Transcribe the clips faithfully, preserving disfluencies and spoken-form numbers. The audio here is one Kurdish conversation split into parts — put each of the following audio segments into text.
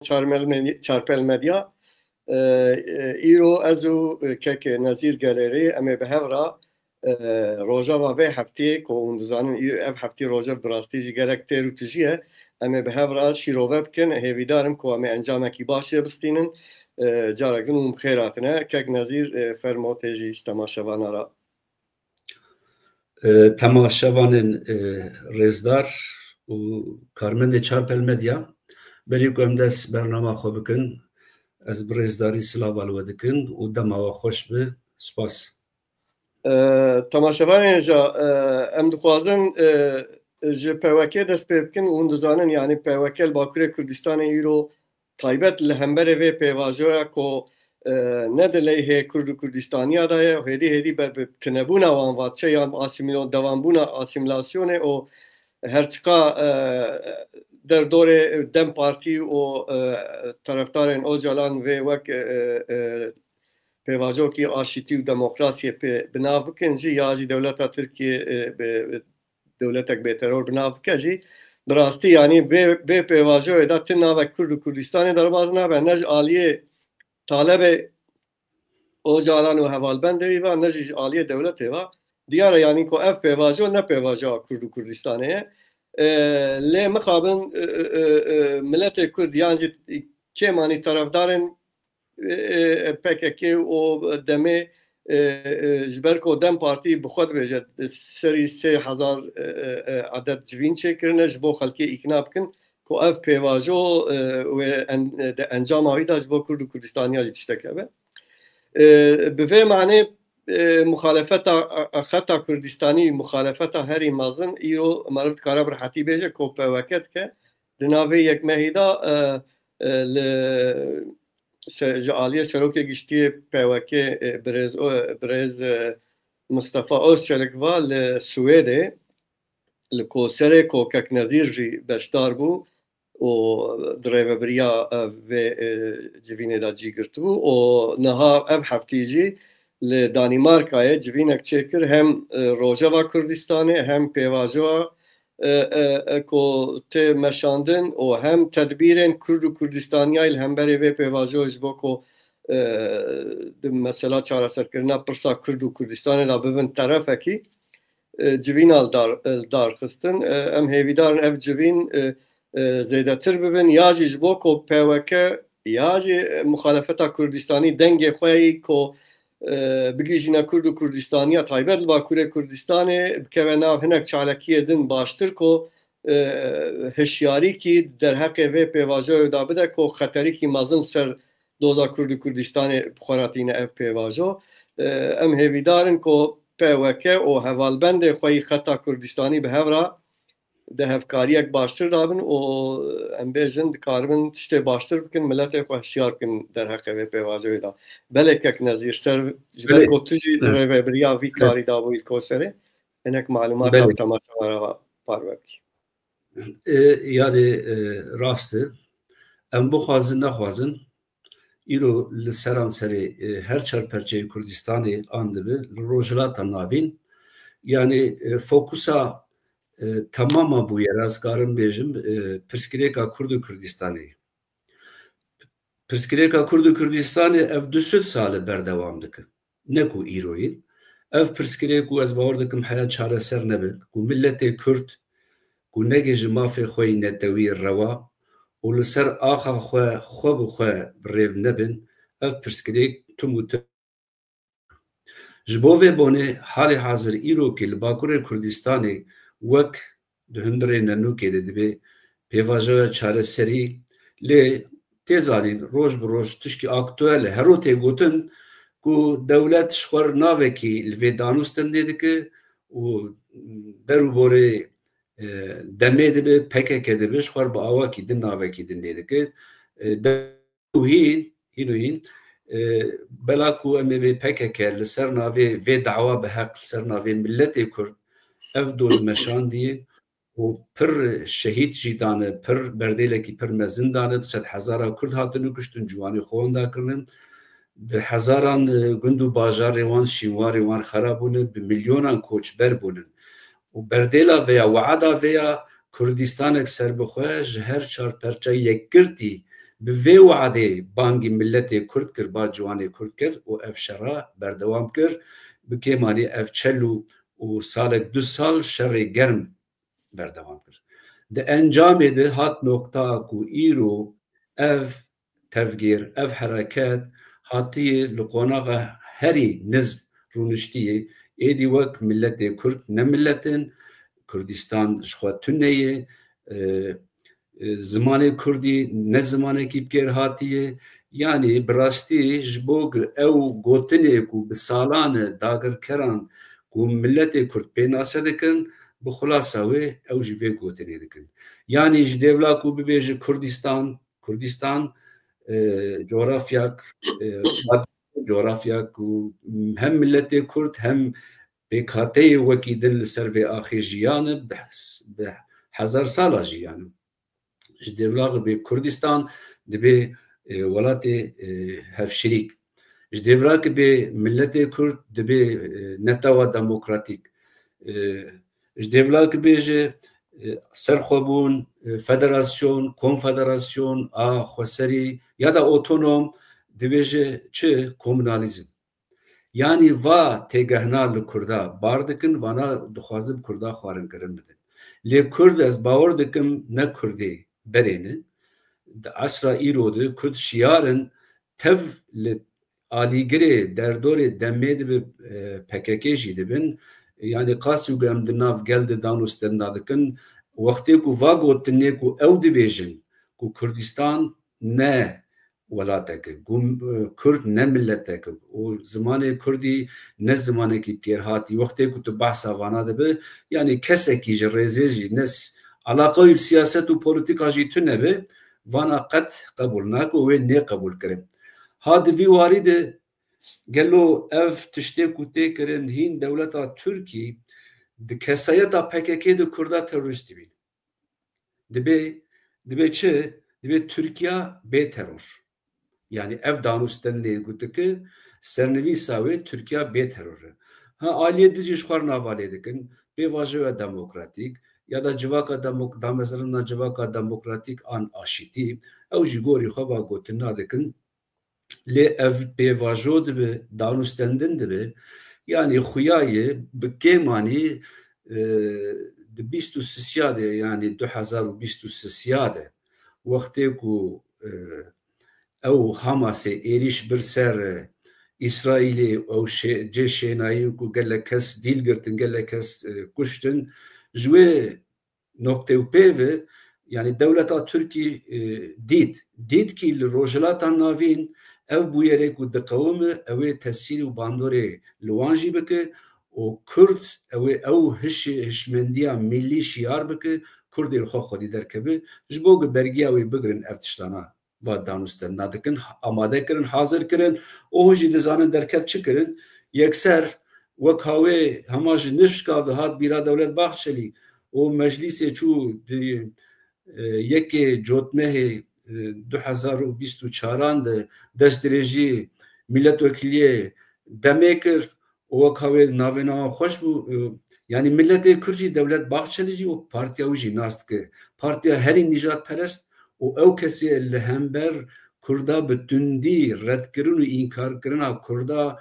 Çarmel Medya, Çarpel Medya. E, e, îro ez û, e, kek Nezîr Gelerê em ê bi hev re, e, rojeva vê heftê ku hûn dizanin î-, ev heftê rojev bi rastî jî gelek têr û tijî ye. Em ê bi hev re şîrove bikin. Hêvîdar im ku em ê encamekî baş jê bistînin. E, carek din hûn bi xêr hatine. Kek Nezîr, e, fermo tê jî ji temaşevana re. E, temaşevanên, e, rêzdar û karmendê Çarpel Medya, berî ku em dest bernama xwe bikin, ez bi rêzdarî silava li we dikim û dema we xweş bi. Spas. E, temaşevanên hêja, e, em dixwazin, e, ji P Y K dest pê bikin û hûn dizanin, yanî P Y K li Bakurê Kurdistanê îro taybet li hemberê vê pêvajoya ku, e, ne dileyhê Kurd û Kurdistaniya de ye, hêdî hêdî ber bi tunebûna wan va çi ya asîmîlo-, dewambûna asîmîlasyonê û her çiqa, e, derdorê DEM Partî û, e, terefdarên Ocalan vê wek, e, e, pêvajokî aşîtî û demokrasiyê pê bi nav bikin jî ya jî dewleta Tirkiyê, e, bi, dewletek bêteror bi nav bike jî, bi rastî, yanî vê, vê pêvajoyê de ti navek Kurd û Kurdistanê derbas nabe, ne ji aliyê talebê Ocalan û hevalbendê wî ve, ne jî ji aliyê dewletê ve. Diyar e, yanî ku ev pêvajo ne pêvajoya Kurd û Kurdistanê ye. E, lê mixabin, e, e, e, e, miletê Kurd yan jî kêmanî terefdarên, e, e, P K K û demê, e, e, ji ber ku DEM Partî bi xwe dibêje serî sê hezar, e, e, e, edet civîn çêkirine ji bo xelkê îkna bikin ku ev pêvajo, e, wê en-, de encama wî de ji bo Kurd û Kurdistaniya jî tiştek hebe. E, bi vê manê, e, muxalefeta, e, xeta Kurdistanî, muxalefeta herî mezin îro meriv dikare bi rehetî bêje ku P Y K dike. Di navê yekmehî de, e, e, li se-, ji aliyê Serokê Giştî yê P Y K, e, birêz, o, birêz, e, Mustafa Özçelik va li Swêdê, li Koserê ku kek Nezîr jî beşdar bû û di rêvebiriya, e, vê, e, civînê de cî girtibû û niha ev heftî jî li Danîmarkayê civînek çêkir, hem, e, Rojeva Kurdistanê hem pêvajoya, e, e, e, ku tê meşandin û hem tedbîrên Kurd û Kurdistaniyayê li hemberê vê pêvajoyê ji bo ku, e, di mesela çareserkirina pirsa Kurd û Kurdistanê de bibin terefekî, e, civîna li dar, li dar xistin. E, em hêvîdarin ev civîn, e, e, zêdetir bibin, ya jî ji bo ku P Y K ya jî, e, muxalefeta Kurdistanî dengê xwe yî ku, e, bigihîjîne Kurd û Kurdistaniya taybet li Bakurê Kurdistanê, bikeve nav hinek çalakiyê din baştir ku, e, hişyarîkî derheqê vê pêvajoyê de bide ku xeterîkî mezin ser doza Kurd û Kurdistanê bi xwe re tîne ev pêvajo. E, em hêvîdar in ku P Y K û hevalbendê xwe yî xeta Kurdistanî bi hev re di hevkariyek baştir de bin û em bêjin dikaribin tiştê baştir bikin, miletê xwe hişyar bikin derheqê vê pêvajoyê de. Belê kek Nezîr, ser ji ber Belê. ku tu jî Hı. rêvebiriya vî Belê. karî dabûyî li Koserê, hinek malûmata Belê. bi temaşevan re parve bikî. E, yani, e, rast e. Em bixwazin nexwazin, îro li seranserê, e, her çar perçeyê Kurdistanê an dibe, li Rojhilata Navîn, yani, e, fokusa, e, temama bûyera, ez karim bêjim, e, pirsgirêka Kurd û Kurdistanê. Pirsgirêka Kurd û Kurdistanê ev du sed sal e berdewam dike. Ne ku îro ye. Ev pirsgirêk ku ez bawer dikim heya çareser nebe, ku miletê Kurd ku negihîje mafê xwe yî netewî rewa û li ser axa xwe, xwe bi xwe bi rêv nebin, ev pirsgirêk tim û tim Ji bo vê bonê halê hazir îrokê li Bakurê Kurdistanê wek di hundirê nenûkê de dibe pêvajoya çareserî, lê tê zanîn roj bi roj tişkî aktuel e. Hero tê gotin ku dewlet ji xwe re navekî li vê danûstin nêdike û ber û borê, e, demê dibe, P K K dibe, ji xwe re bi awakî din navekî din nêdike. E, de-, û hîn, hîn û hîn, e, bela ku em ê bê P K K li ser navê vê dawa bi heq, li ser navê miletê Kurd ev doz meşandiye û pir şehîd jî dane, pir berdêlekî pir mezin dane, bi sed hezara Kurd hatine kuştin, ciwanê xwe wenda kirine. Bi hezaran, e, gund û bajarê wan, şînwarê wan xera bûne, bi milyonan koçber bûnin. Û berdêla vêya, weada vêya Kurdistanek serbixwe ji her çar perçeyê yekgirtî bi vê wadê bangî miletê Kurd kir, ba ciwanê Kurd kir û ev şera berdewam kir. Bi kêmanî ev çel û, û salek du sal şerê germ berdewam kir. Di encamê de hat noqta ku îro ev tevgêr, ev hereket hatiye li qonaxa herî nizm rûniştiye. Êdî wek miletê Kurd ne milet in, Kurdistan ji xwe tune ye, e, e, zimanê Kurdî ne zimanekî bi kêr hatiye. Yanî bi rastî ji bo ew gotinê ku bi salan e dagirkeran ku miletê Kurd pê nase dikin, bi xulasa wê ew jî vê gotinê dikin. Yanî ji dêvla ku bibêje Kurdistan, Kurdistan, e, coğrafyak, e, coğrafya ku hem miletê Kurd hem pêkhateyê wekî din li ser vê axê jiyane, bi, bi hezar sala jiyane. Ji dêvla bê Kurdistan dibê, e, welatê, e, hevşirîk. Ji dêvla bê miletê Kurd dibê, e, netewa demokratîk. E, ji dêvla bêje, e, serxwebûn, e, federasyon, konfederasyon a xweserî ya da otonom, dibêje çi? Komunalîzm. Yanî va têgehna li Kurda bar dikin, vana dixwazin Kurda xwarinkirin bidin. Lê Kurd, ez bawer dikim, ne Kurdê berê ne. Di esra îro de Kurd şiyar in, tev li alîgirê derdorê demê dibe, e, P K K jî dibin. Yanî qasî ku em di nav gel de dan û stenda dikin, wextê ku va gotinê ku ew dibêjin ku Kurdistan ne welatek e, ku, e, Kurd ne miletek e û zimanê Kurdî ne zimanekî bi kêr hatî. Wextê ku tu behsa vana dibe, yanî kesekî ji rêzê jî ne s-, alaqa wî bi siyaset û polîtîka jî tune be, vana qet qebûl nake û wê nê qebûl kirin. Ha di vî warî de gelo ev tiştê ku tê kirin hîn dewleta Tirkî di kesayeta P K K de Kurda terorîst dibîne? Dibê, dibê çi? Dibê Tirkiya bê teror. Yanî ev danûstendê gotike, sernivîsa wê Tirkiya bê teror e. Ha, aliyê din jî ji xwe re navalê dikin, pêvajoya demokratîk ya da civaka demok-, damezrana civaka demokratîk an aşîtî, ew jî gorî xwe va gotina dikin. Lê ev pêvajo dibe, danûstendin dibe, yanî xuya ye bi kêmanî, e, di bîst û sisiya de, yanî du hezar û bîst û sisiya de, wextê ku, e, ew Hamasê êrîş bir ser, e, Îsraîlê, ew şê-, cê şênayî ku gelek kes dîl girtin, gelek kes, e, kuştin, ji wê noqtê û pê ve, yanî dewleta Tirkî, e, dît. Dît kî li Rojhilata Navîn ev bûyerê ku diqewime, ew ê tesîr û bandorê li wan jî bike û Kurd ew ê ew hişê, hişmendiya millî şiyar bike, Kurdê li xwe xwedî derkeve, ji bo ku bergiya wê bigirin ev tiştana va danûstendina dikin, amade kirin, hazir kirin û hûn jî dizanin derket çi kirin. Yekser wek hawê hema ji nifşka ve hat bîra Dewlet Bahçelî û meclîsê çû di, e, yekê Cotmehê, e, du hezar û bîst û çaran de destdirêjî milletvekiliyê demê kir û wek hawê navêna wan xweş bû. E, yanî miletê Kurd jî Dewlet Bahçelî jî û partiya wî jî nas dike. Partiya herî nîjadperest û ew kesê li hember Kurda bi tundî redkirin û înkarkirina Kurda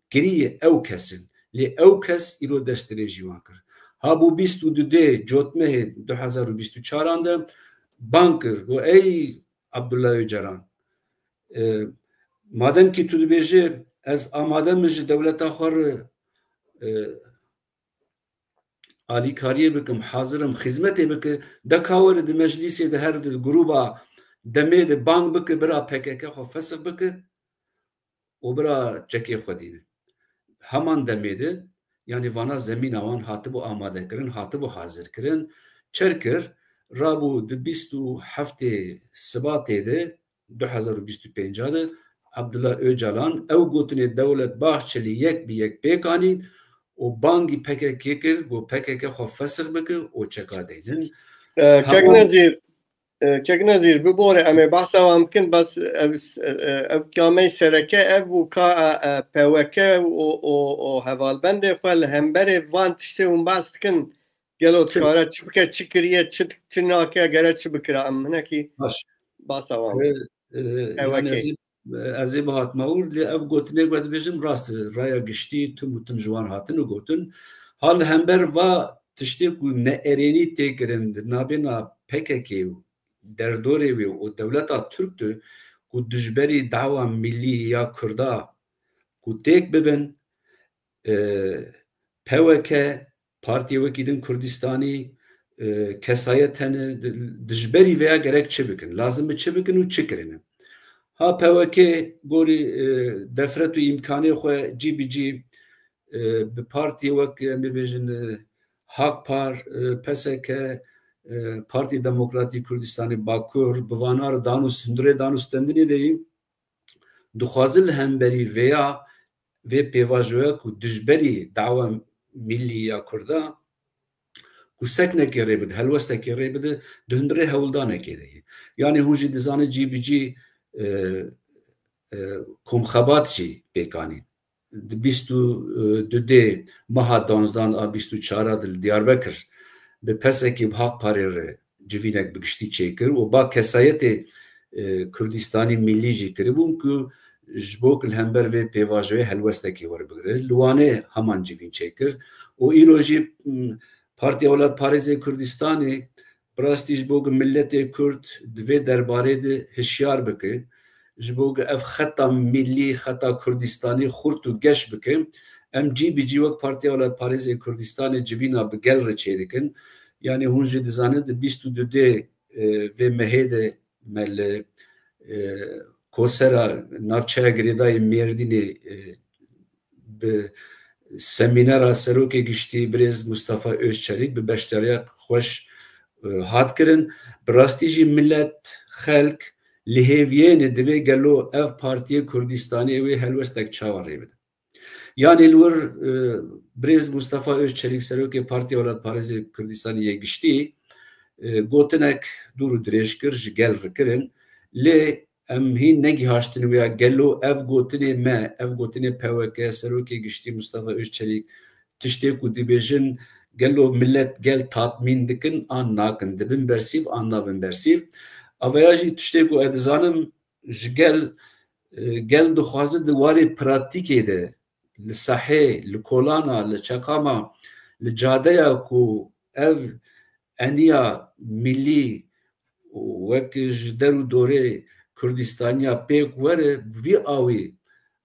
kiriye ew kes in. Lê ew kes îro destdirêjî wan kir. Ha bû bîst û du dê Cotmehê du hezar û bîst û çaran de bang kir, got, ey Abdullah Öcalan, e, madem kî tu dibêjî ez amade me ji dewleta xwe re, e, alîkariyê bikim, hazir im xizmetê bike, de ka were di meclîsê de her di grûba demê de bang bike, bira P K K xwe fesix bike û bira çekê xwe dîne. Heman demê de, yanî vana zemîna wan hatibû amadekirin, hatibû hazirkirin. Çer kir, rabû di bîst û heftê Sibatê de, du hezar û bîst û pênc de Abdullah Öcalan ew gotinê Dewlet Bahçelî yek bi yek pêk anîn û bangî P K K kir, got P K K xwe fesix bike û çeka deynin. E, Kek Nezîr, e, Kek Nezîr, bibore em ê behsa wan bikin, bes ev, e, e, ev kamey sereke ev bû ka, e, e, P Y K û, û, û hevalbendê xwe li hemberê van tiştê hûn behs dikin, gelo dikare çi bike, çi kiriye, çi, çi nake, gere çi bikira, em hinekî Baş. basa wan. E, e, Ew yani wekî. ez ê, ez ê bihatma wir, lê ev gotinê ku dibêjim rast e, raya giştî tim û tim ji wan hatin û gotin. Ha li hember va tiştê ku neerênî tê kirin di nabêna P K K û derdorê wê û dewleta Tirk de ku dijberî dawa millî ya Kurda ku têk bibin, e, P Y K, partiyê wekî din Kurdistanî, e, kesayet hene, di-, dijberî vêya gerek çi bikin? Lazim bi çi bikin û çi kirine? Ha P Y K gorî, e, defret û îmkanê xwe cî bi cî, e, bi partiyê wek, em bibêjin, e, Hakpar, e, P S K, e, Partî Demokratî Kurdistanê Bakur, bi vana re danûst-, hundirê danûstendinê de yî, dixwaze li hemberî vêya, vê pêvajoya ku dijberî dawa millî ya Kurda, ku seknekê rê bide, helwestekê rê bide, di hundirê hewldanekê de ye. Yanî hûn jî dizanin cî bi cî, e, e, komxebat jî pêk anîn. Di bîst û du dê meha danzdan a bîst û çar de li Diyarbekir bi P S K û Hakparê re civînek bi giştî çêkir û ba kesayetê, e, Kurdistanî millî jî kiribûn ku ji bo ku li hember vê pêvajoyê helwestekê werbigire. Li Wanê heman civîn çêkir û îro jî, m, Partiya Welatparêzê Kurdistanê bi rastî ji bo ku miletê Kurd di vê derbarê de hişyar bike, ji bo ku ev xeta millî, xeta Kurdistanî xurt û geş bike, em cî bi cî wek Partiya Welatparêzê Kurdistanê civîna bi gel re çêdikin. Yanî hûn jî dizanin di bîst û du dê, e, vê mehê de me li, e, Kosera navçeya girêdayî Mêrdînê, e, bi semînera Serokê Giştî birêz Mustafa Özçelik bi beşdariya xweş, e, hat kirin. Bi rastî jî milet, xelk li hêviyê ne, dibê gelo ev partiyê Kurdistanî ew ê helwestek çawa rê bide. Yanî li wir, e, birêz Mustafa Özçelik, Serokê Partiya Welatparêzê Kurdistanê yê Giştî, e, gotinek dûr û dirêj kir, ji gel re kirin. Lê em hîn negihaştin wêya gelo ev gotinê me, ev gotinê P Y K, Serokê Giştî Mustafa Özçelik, tiştê ku dibêjin gelo milet gel tatmîn dikin an nakin, dibin bersîv an nabin bersîv. Aveya jî tiştê ku ez dizanim ji gel, e, gel dixwaze di warê pratîkê de, li sehê, li kolana, li çekama, li cadeya ku ev eniya milî wek ji der û dorê Kurdistaniya pêk were, bi vî awî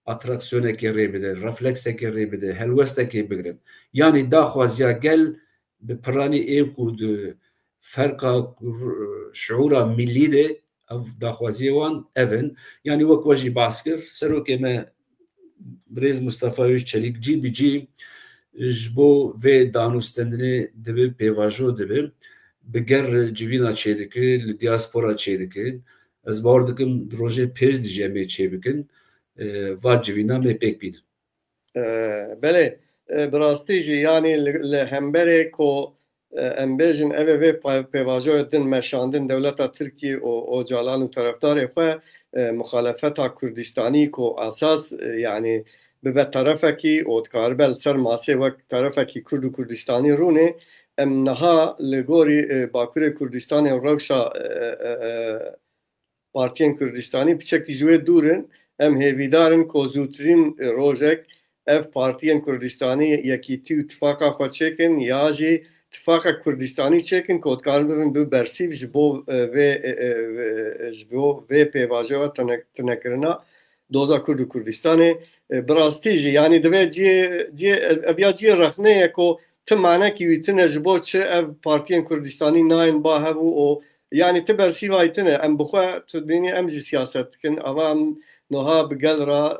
atraksiyonekê rê bide, refleksekê rê bide, helwestekê bigrin. Yanî daxwaziya gel bi piranî ê ku di ferqa r-, şiûra milî de ev daxwaziyê wan ev in. Yanî wek we jî behs kir, serokê me birêz Mustafa Özçelik cî bi cî ji bo vê danûstendinê dibe pêvajo dibe. Bi gel re civîna çêdike, li diaspora çêdike. Ez bawer dikim di rojê pêş de jî em ê çêbikin. E, va civîna me pêk bînin. E, belê, e, bi rastî jî, yanî li, li hemberê ku, e, em bêjin, ev ê vê pa-, pêvajoyê din meşandin dewleta Tirkî û Ocalan û terefdarê xwe, e, muxalefeta Kurdistanî ku esas, e, yanî bibe terefekî û dikaribe li ser masê wek terefekî Kurd û Kurdistanî rûnê, em niha li gorî, e, Bakurê Kurdistanê û rewşa, e, e, e, partiyên Kurdistanî piçekî ji wê dûr in. Em hêvîdar in ku zûtirîn rojek ev partiyên Kurdistanî yekîtî û tifaqa xwe çêkin ya jî tifaqek Kurdistanî çêkin ku dikarin bibin bi bersîv ji bo, e, vê, e, e, e, ji bo vê pêvajoya tine-, tinekirina doza Kurd û Kurdistanê. E, bi rastî jî, yanî divê cihê, cihê, ev ya cihê rexnê ye ku ti manekî wî tine ji bo çi ev partiyên Kurdistanî nayên ba hev û o Yanî ti bersîvayî tune. Em bi xwe, tu dibînî em jî siyaset dikin. Ava em niha bi gel re,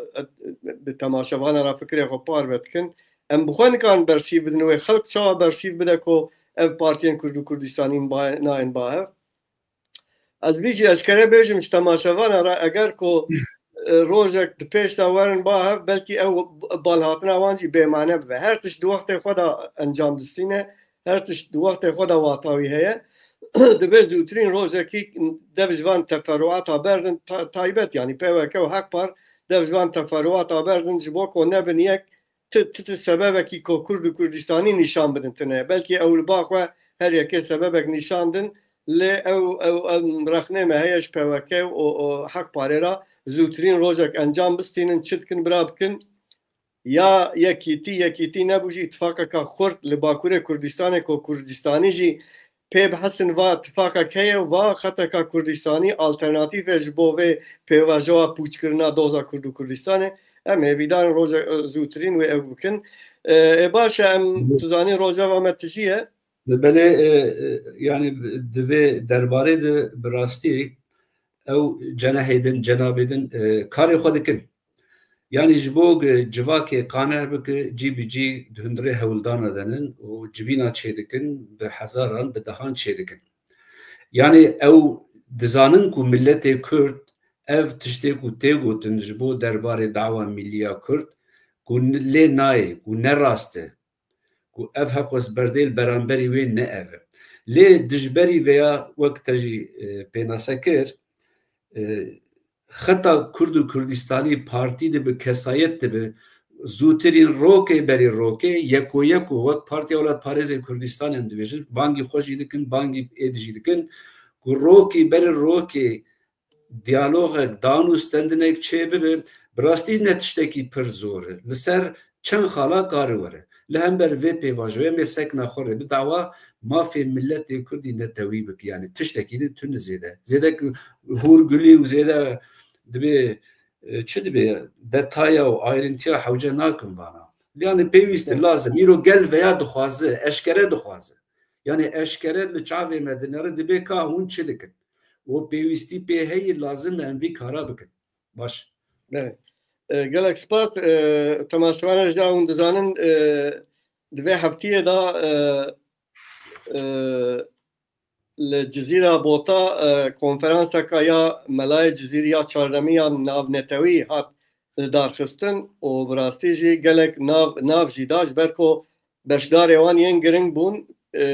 bi temaşevana re fikrê xwe parve dikin. Em bi xwe nikarin bersîv bidin wê. Xelk çawa bersîv bide ku ev partiyên Kurd û Kurdistanî ba-, nayên ba hev? Ez vî jî eşkere bêjim ji temaşevana re, eger ku, e, rojek di pêş de werin ba hev, belkî ew balhatina wan jî bêmane bibe. Her tişt di wextê xwe de encam distîne. Her tişt di wextê xwe de wata wî heye. Divê zûtirîn rojekî dev ji van teferûata berdin, ta-, taybet, yanî P Y K û Hakpar dev ji van teferûata berdin ji bo ku nebin yek, ti, ti, ti sebebekî ku Kurd û Kurdistanî nîşan bidin tune. Belkî ew li ba xwe her yekê sebebek nîşan din, Lê ew, ew, ew rexnê me heye ji P Y K û, û Hek Parê re zûtirîn rojek encam bistînin, çi dikin bira bikin. Ya yekîtî, yekîtî nebû jî îtifaqeka xurt li Bakurê Kurdistanê ku Kurdistanî jî pê bihesin va îtifaqek heye û va xeteka Kurdistanî alternatîf e ji bo vê pêvajoya pûçkirina doza Kurd û Kurdistanê. Em hêvîdar in roja, e, zûtirîn wê ew bikin. E, e, baş e, em, tu zanî rojeva me tijî ye. Belê, e, e, yani di vê derbarê de bi rastî ew cenehê din, cenabê din, e, karê xwe dikin. Yani ji bo civakê qane bike, cî bi cî di hundirê hewldana denin û civîna çêdikin, bi hezaran, bi dehan çêdikin. Yani ew dizanin ku milletê Kurd ev tiştê ku tê gotin ji bo derbarê dawa milliya Kurd, ku n-, lê nayê, ku ne rast e, ku ev heqos berdê li beramberî wê ne ev e. Lê dijberî veya wek te jî, e, pênase kir, e, xeta Kurd û Kurdistanî partî dibe, kesayet dibe, zûtirîn rokê berî rokê, yeko yeko, wek Partiya Welatparêzê Kurdistan em dibêjin, bangî xwe jî dikin, bangî êd jî dikin, ku rokî berî rokê diyalogek, dan û stendinek çê bibe, bi rastî ne tiştekî pir zor e. Li ser çend xala kare were. Li hember vê pêvajoyê em ê sekna xwe rê bi dawa mafê milletê Kurdî netewî bike. Yani tiştekî din tune zêde. Zêde ku hûrgulî û zêde dibê, e, çi dibê, detaya û ayrıntıya hewce nakin vana. Yani pêwîst e, lazim. Îro gel veya dixwaze, eşkere dixwaze. Yani eşkere li çavê me dinere, dibê ka hûn çi dikin. Û pêwîstî pê heye, lazim e em vî kara bikin. Baş. Evet. E, gelek spas. E, temaşevanan jî hûn dizanin, e, di vê heftiyê de, e, e, li Cizîra Bota, e, konferanseka ya Melayê Cizîrî ya çardemî ya navnetewî hat lidarxistin û bi rastî jî gelek nav, nav jî da, ji ber ku beşdarê wan yên giring bûn. E,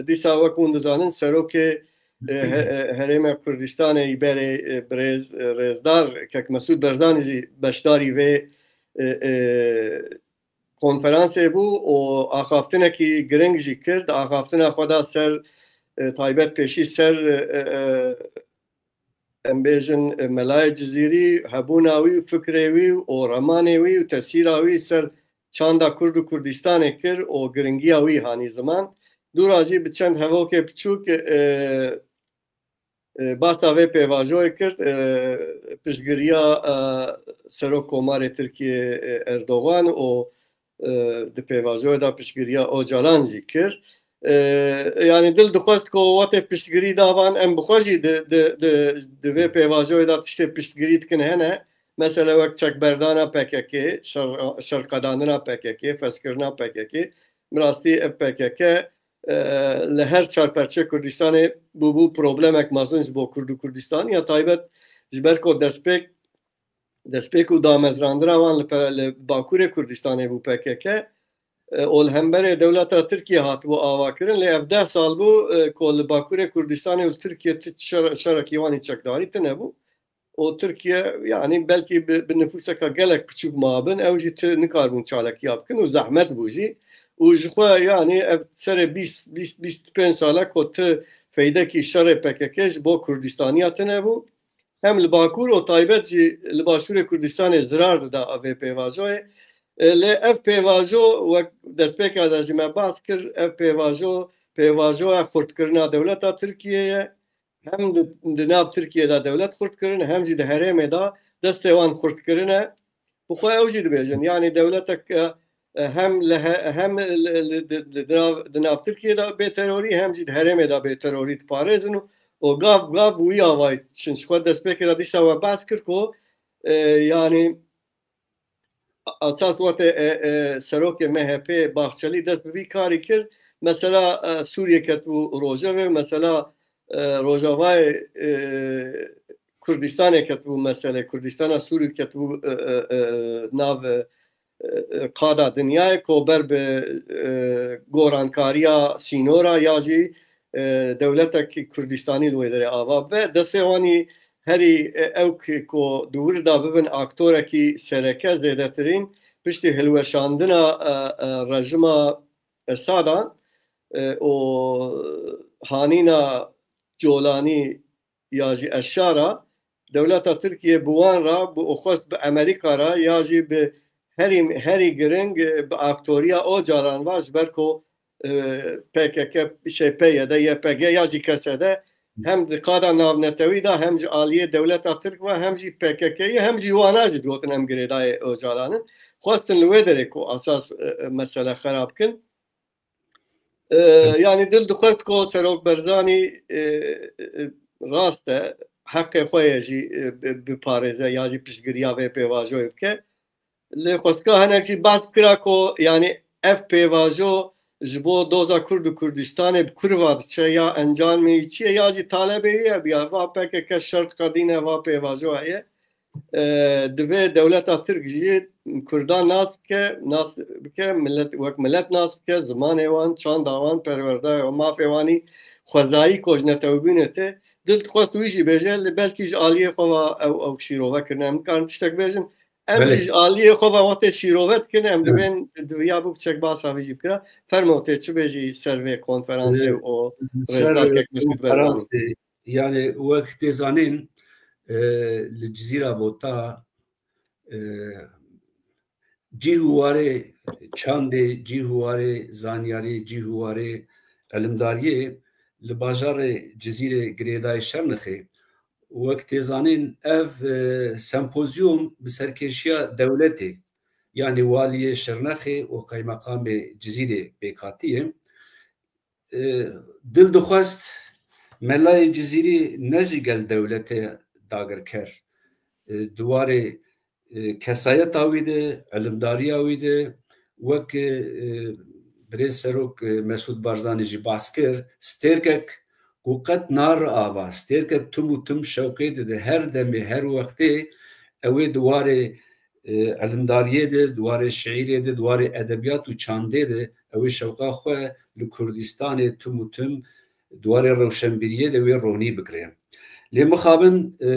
dîsa wek hûn dizanin, serokê, e, he-, e, Herêma Kurdistanê yî berê, e, birêz, e, rêzdar Kek Mesûd Barzanî jî beşdarî vê, e, e, konferansê bû û axaftinekî giring jî kir. Di axaftina xwe de ser, e, taybet pêşî ser, e, e, em bêjin, e, Melayê Cizîrî, hebûna wî û fikrê wî û remanê wî û tesîra wî ser çanda Kurd û Kurdistanê kir û giringiya wî hanî ziman. Dûra jî bi çend hevokê piçûk, e, e, basa vê pêvajoyê kir, e, piştgiriya, e, Serok Komarê Tirkiyê, e, Erdogan û, e, di pêvajoyê de piştgiriya Ocalan jî kir. E, yani dil dixwest ku wextê piştgirî davan em bi xwe jî di, di, di, di vê pêvajoyê de tiştê piştgirî dikin hene. Mesele wek çekberdana P K K, şer, şerqedandina P K K, fezkirina P K K. Bi rastî ev P K K, e, li her çar perçê Kurdistanê bûbû problemek mezin ji bo Kurd û Kurdistanî ya taybet, ji ber ku destpêk, destpêk û damezrandina wan li pe-, li Bakurê Kurdistanê bû P K K, e, û li hemberê dewleta Tirkiye hatibû avakirin, lê ev deh sal bû, e, ku li Bakurê Kurdistanê û li Tirkiye ti şer-, şerekî wan î çekdarî tine bû. û Tirkiye, yani belkî bi, bi nifûseka gelek piçûk mabin, ew jî ti nikaribûn çalekiya bikin û zehmet bû jî. Û ji xwe, yani ev serê bîst, bîst, bîst û pênc sale ku ti feydekî şerê P K K ji bo Kurdistaniya tine bû. Hem li Bakur û taybet jî li Başûrê Kurdistanê zirar dida vê pêvajoyê. E, lê ev pêvajo, wek destpêka de jî me behs kir, ev pêvajo, pêvajoya xurtkirina dewleta Tirkiye ye. Hem di, di nav Tirkiye de dewlet xurt kirin, hem jî di herêmê de destê wan xurt kirine. Bi xwe ew jî dibêjin. Yani dewletek, e, e, hem li he-, hem li, li, di, di, di nav, di nav Tirkiye de bê terorî, hem jî di herêmê de bê terorî diparêzin û, û gav, gav bi wî avayî çin. Ji xwe destpêkê de dîsa we behs kir ku, e, yani esas wate, e, e, serokê M H P Bahçelî dest bi vî karî kir. Mesela, e, Sûriye ketibû rojevê, mesela, e, Rojavayê, e, Kurdistanê ketibû mesele, Kurdistana Sûrî ketibû, e, e, e, nav, e, e, qada dinyayê ku ber bi, e, gorankariya sînora ya jî, e, dewletek Kurdistanî li wê derê ava bibe. Destê wanî herî, e, ew ki ku di wir de bibin aktorekî sereke zêdetirîn piştî hilweşandina, e, e, rejima Esadan, e, û hanîna Colanî ya jî Eşşara, dewleta Tirkiye bi wan re, bi û xwest bi Amerîka re ya jî bi herî, herî giring, e, bi aktoriya Ocalan ve, ji ber ku, e, P K K, şey, P Y D, Y P G ya jî K S D hem di qada navnetewî de, hem ji aliyê dewleta Tirk ve, hem jî P K K'yê, hem jî wana jî digotin em girêdayê Ocalan in. Xwestin li wê derê ku asas, e, e, mesele xera bikin. E, yanî dil dixwest ku Serok Barzanî, e, e, rast e, heqê xwe ye jî, e, bi-, biparêze ya jî piştgiriya vê pêvajoyê bike. Lê xwestka hinek jî behs kira ku, yanî, ev pêvajo ji bo doza Kurd û Kurdistanê bi kurva diçe, ya encamê wî çi ye, ya jî talebê wî ye, ya va P K K şert qedîne, va pêvajo heye. E, divê dewleta Tirk jî Kurdan nas bike, nas bike, millet, wek millet nas bike, zimanê wan, çanda wan, perwerdeya wan, mafê wanî xwezayî ku ji netewbûnê tê. Dil dixwest wî jî bêje, lê belkî ji aliyê xwe ve ew, ew şîrove kirine. Em nikarin tiştek bêjin. Em Belê. jî ji aliyê xwe ve wextê şîrove dikin, em Evet. divên, diviya bû piçek basa vî jî bikira. Fermo tê çi bêjî ser vê konferansê Ee, û ser rêzdar kek Mesûd Barzanî. konferansê, yani wek tê zanîn, e, li Cizîra Bota, e, cî û warê çandê, cî û warê zanyarî, cî û warê ilimdariyê li bajarê Cizîrê girêdayê Şernexê. Wek tê zanîn, ev, e, sempozyum bi serkêşiya dewletê, yanî waliyê Şirnexê û qeymeqamê Cizîrê pêk hatiye. E, dil dixwest melayê Cizîrî ne jî gel dewletê dagirker. E, di warê, e, kesayeta wî de, ilimdariya wî de, wek, e, birêz Serok, e, Mesûd Barzanî jî behs kir, stêrkek ku qet nare ava, stêrkek tim û tim şewqê dide, her demê, her wextê ew ê di warê, e, ilimdariyê de, di warê şiîrê de, di warê edebiyat û çandê de, ew ê şewqa xwe li Kurdistanê tim û tim di warê rewşenbîriyê de wê ronî bikire. Lê mixabin, e,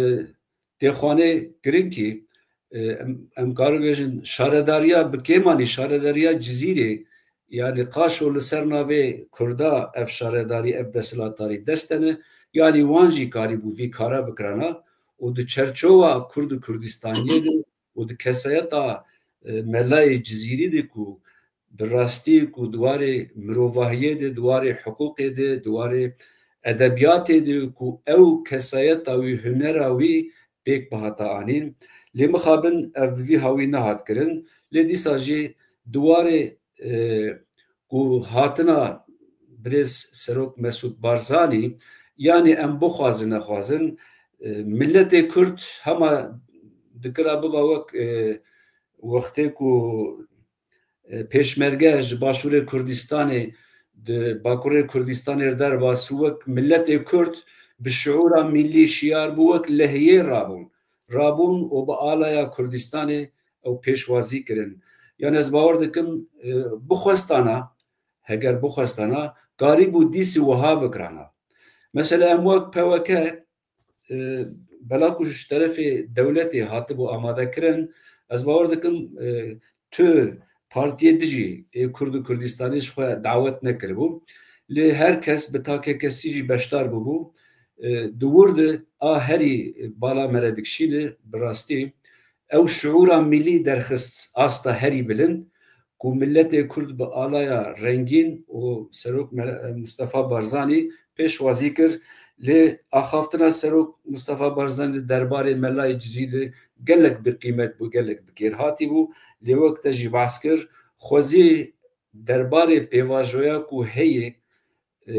têxwanê giringî, e, em, em karin bêjin, şaredariya bi kêmanî, şaredariya Cizîrê, yani qaşo li ser navê Kurda ev şaredarî, ev desthilatarî destene, yani wan jî karîbû vî kara bikirana û di çerçowa Kurd û Kurdistaniyê de û di kesayeta, e, melayê Cizîrî de ku bi rastî ku di warê mirovahiyê de, di warê hiqûqê de, di warê edebiyatê de ku ew kesayeta wî, hunera wî pêk bihata anîn. Lê mixabin ev bi vî hawî nehat kirin. Lê dîsa jî di warê, e, ku hatina birêz Serok Mesûd Barzanî, yanî em bixwazin nexwazin, e, miletê Kurd hema dikira biba wek, e, wextê ku, e, pêşmerge ji Başûrê Kurdistanê, di Bakurê Kurdistanê derbas, wek miletê Kurd bi şiûra millî şiyar bû, wek lehiyê rabûn. Rabûn û bi alaya Kurdistanê ew pêşwazî kirin. Yan ez bawer dikim, e, bixwestana, heger bixwestana, karîbû dîsî wiha bikirana. Mesela em wek P Y K, e, bela ku ji terefê dewletê hatibû amade kirin, ez bawer dikim, e, tu partiyê dijî ê Kurd û Kurdistanê ji xwe dawet nekiribû. Lê her kes bi takekesî jî beşdar bûbû. E, di wir de a herî bala me re dikişîne, bi rastî ew şiûra millî derxist asta herî bilind ku miletê Kurd bi alaya rengîn û Serok Me-, Mustafa Barzanî pêşwazî kir. Lê axaftina Serok Mustafa Barzanî di derbarê Melayê Cizîrî de gelek bi qîmet bû, gelek bi kêrhatî bû. Lê wek te jî behs kir, xwezî derbarê pêvajoya ku heye, e,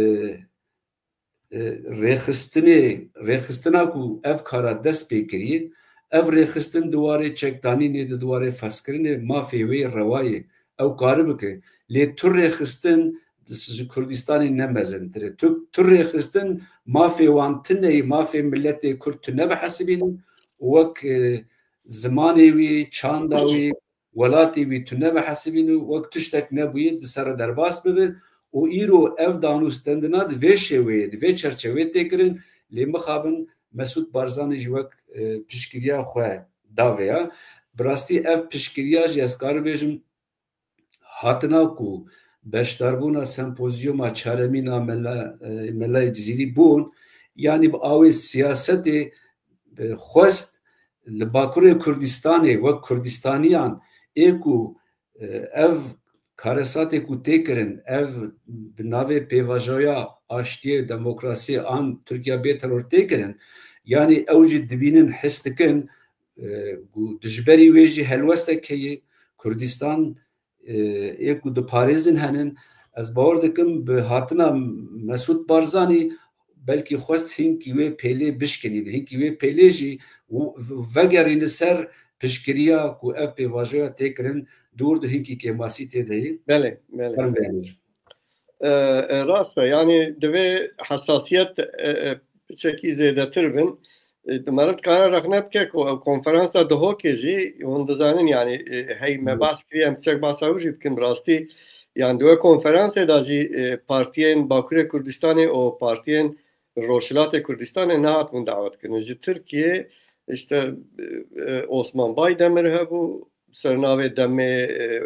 e, rêxistinê, rêxistina ku ev kara dest pê kiriye, ev rêxistin di warê çekdanînê de, di warê fezkirinê mafê wê rewa ye. Ew kari bike. Lê tu rêxistin ji Kurdistanê ne mezintir e. Tu, tu rêxistin mafê wan tune ye, mafê miletê Kurd tu nebihesibînî. Wek, e, zimanê wî, çanda wî, welatê wî tu nebihesibînî, wek tiştek nebûyî di ser re derbas bibe û îro ev danûstendina di vê şêweyê, di vê çerçeveyê tê kirin, lê mixabin Mesûd Barzanî jî wek, e, piştgiriya xwe da vêya. Bi rastî ev piştgiriya jî ez karim bêjim hatina ku beşdarbûna sempozyûma çaremîn a Mela, e, Melayê Cizîrî bûn. Yanî bi awê siyasetê, e, xwest li Bakurê Kurdistanê wek Kurdistaniyan ê ku, e, ev karesatê ku tê kirin, ev bi navê pêvajoya aştiyê, demokrasiyê an Tirkiya bê teror tê kirin, yanî ew jî dibînin, his dikin, e, ku dijberî wê jî helwestek heye, Kurdistan, e, ê ku diparêzin henin. Ez bawer dikim bi hatina Mesûd Barzanî belkî xwest hinkî wê pêlê bişkinîne, hinkî wê pêlê jî w-, vegerîne ser piştgiriya ku ev pêvajoya tê kirin, dûr di hinkî kêmasî tê de ye. Belê, belê. Ferm bêne. E, e, rast e. Yanî divê hesasiyet, e, e, piçekî zêdetir bin. E, meriv dikare rexne bike ku ew konferansa Duhokê jî hûn dizanin, yanî, e, hey me Hmm. bahs kiriye, em piçek bahsa wî jî bikin. Bi rastî, yanî di wê konferansê de jî, e, partiyên Bakurê Kurdistanê û partiyên Rojhilatê Kurdistanê nehatibûn dawet kirin. Ji Tirkiye, işte, e, e, Osman Baydemir hebû, ser navê demê, e,